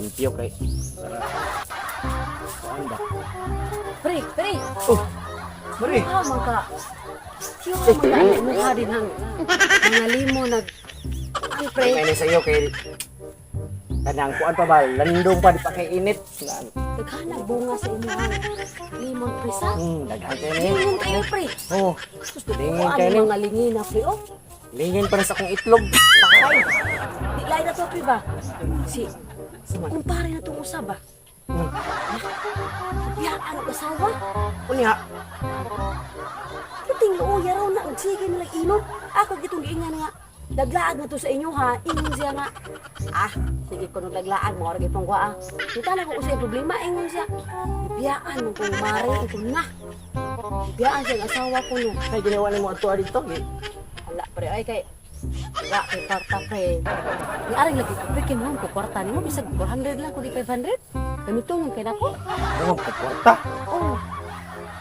Limpyo kay para kuan ba? Pre, pre. Oh. Mari. Ah, man ka. Siyo man ka ang mukha din ang mga limo nag ang pre. Kay ni sa iyo kay kanang kuan pa ba, landong pa, di pa kay init. Daghan ang bunga sa imuhang limon, pre, sa. Daghan kay ni. Lingon kayo, pre. Oh, Gusto ko Lingon ang kayo ni. mga lingina, pre, oh. Lingin pa na sa akong itlog. Pakay. Di lain na to, pre, ba? Si kumpare na itong usab, ba? Biyaan ang asawa. Unya, Puting luoya raw na, sige na lang inom. Ako gitong giingan nga. Laglaag na to sa inyo ha. Ingon siya nga. Ah, sige ko nung laglaag, mo orgi pong ah. Kita na kung usay problema, ingon siya. Biyaan mo kung mare, ito na. Biyaan siya ang asawa ko no. Kay ginawa nimo adto dito. Wala pre, ay kay wala kay kwarta pre. Ni aring lagi ko pre, kay mo ko kwarta nimo bisag 400 lang kundi 500. Gamiton kay nako. Ano ka kwarta? Oh,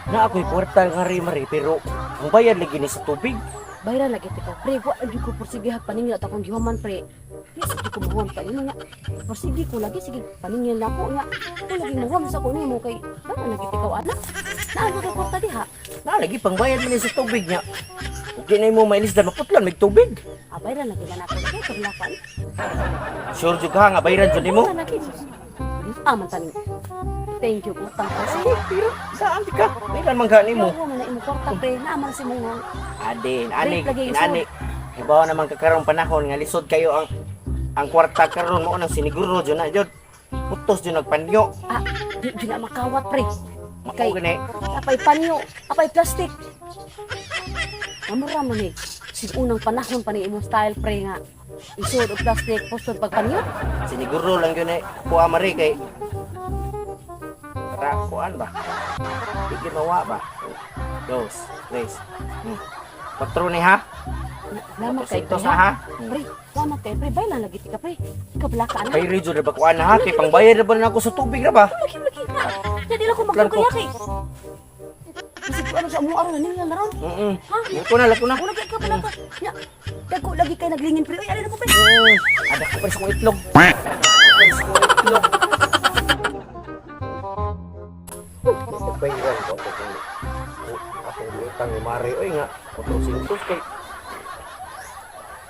Na ako'y kwarta nga ri mari pero ang bayad lagi ni sa tubig. Bayra lagi tika pre, wa lagi ko porsige ha paningil at akong gihuman, pre. Di sige ko mahuam pa inyo nga. Porsige ko lagi sige paningil na ko nga. Ko lagi mahuam sa ko nimo kay damo lagi tikaw anak. Naa ko kwarta diha. Na lagi pangbayad man ni sa tubig niya. Ug di na mo mailisdan maputlan mig tubig. Ah, bayra lagi na nako kay kablakan. Sure jud ka nga bayran jud nimo. Wala lagi. Ah, man taning. Thank you utang pa Sige, pero saan di ka? Bayran man ka nimo. Mo man na imo kwarta, pre. Naa man si mo nga. Adin, ani, Rate lagi ani. Hibaw naman kakarong panahon nga lisod kayo ang kwarta karon mo nang siniguro jud na jud. Putos jud nagpanyo. Ah, di di na makawat, pre. Mao Kay- gani. Apay panyo, apay plastic. Amura man eh. Sig unang panahon pa ni imong style, pre, nga. Isod og plastic, postod pagpanyo. Siniguro lang yun eh. Kuha mari kay Tara, kuan ba? Di ginawa ba? Dos, tres. Patro ni ha? Salamat kay Tos pre na ha? Pre, salamat kay pre. Bay lang lagi tika, pre. Kabla ka na. Kay Rizzo na ba kuan na ha? Kay pangbayad na ba na ako sa tubig na ba? Lagi lagi na. Di lang ko Plan ko. magkaya kay. Kasi kung ano sa amo aron na nila naron. Ha? Lako na, lako na. Wala kay ka pala ka. Nya. Dagko lagi kay naglingin, pre. Oy, alin ko, pre. Ada ko pa sa kong itlog. Ada ko sa kong itlog. Bayaran ko ako kung akong utang ni Mari. Oy nga, 400 kay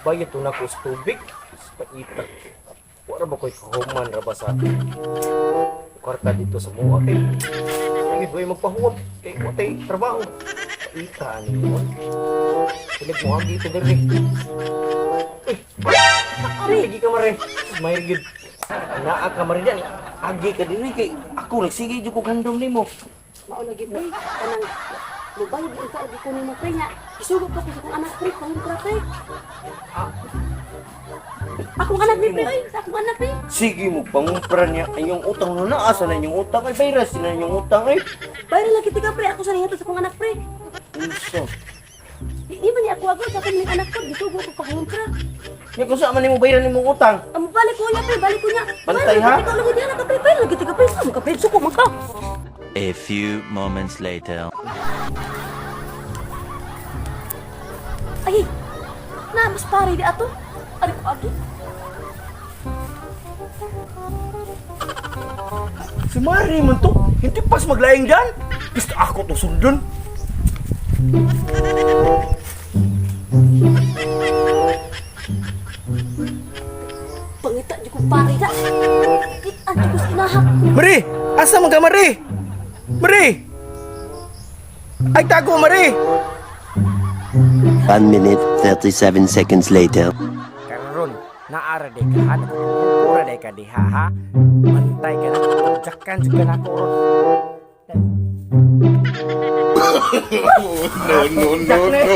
bayad to na ko sa tubig. Sa paita. Wala ba ko'y kahuman ra ba sa kwarta dito sa mua kay Sige, boy, magpahuwap kay watay trabaho. Paita ani mo. Pilig mo agi ito diri. Uy, Pre, lagi ka mare. May gyud. Naa ka mare diyan. Agi ka dinhi kay ako nagsige jud ko gandom nimo. Mao lagi, pre. Kanang mubayad ang tao ko nimo, pre, nga. Isugo pa ko sa akong anak, pre, pangumpra, pre. Ah. Akong anak ni pre, oy, sa akong anak pre. Sige mo pangumpra niya ang iyong utang no naa sa na inyong utang ay bayra sila inyong utang ay. Bayra lagi tika, pre, ako sa niya sa akong anak, pre. Unsa? Di man ni ako agad sa akong anak ko, gisugo ko pangumpra. Nya kung sa man nimo bayran nimong utang? Amo balik ko niya, pre, balik ko niya. Bantay, ha? Ikaw lagi diyan ka, pre, bayra lagi tika, pre, sa ka, pre, suko man ka. A few moments later. Ay, na mas pare di ato. Ari ko agi. Si Mari man to, hindi pas maglaing dan. Basta ako to sundon. Pangita di ko pare da. Kitaan di ko sa inahak. Mari, asa man ka Mari? Mari! Ay tago Mari! 1 minute, 37 seconds later. Karon naara day ka ha, nagpupura day ka diha ha. Bantay ka na, jakan jud ka na ako ron. No, no, no, no.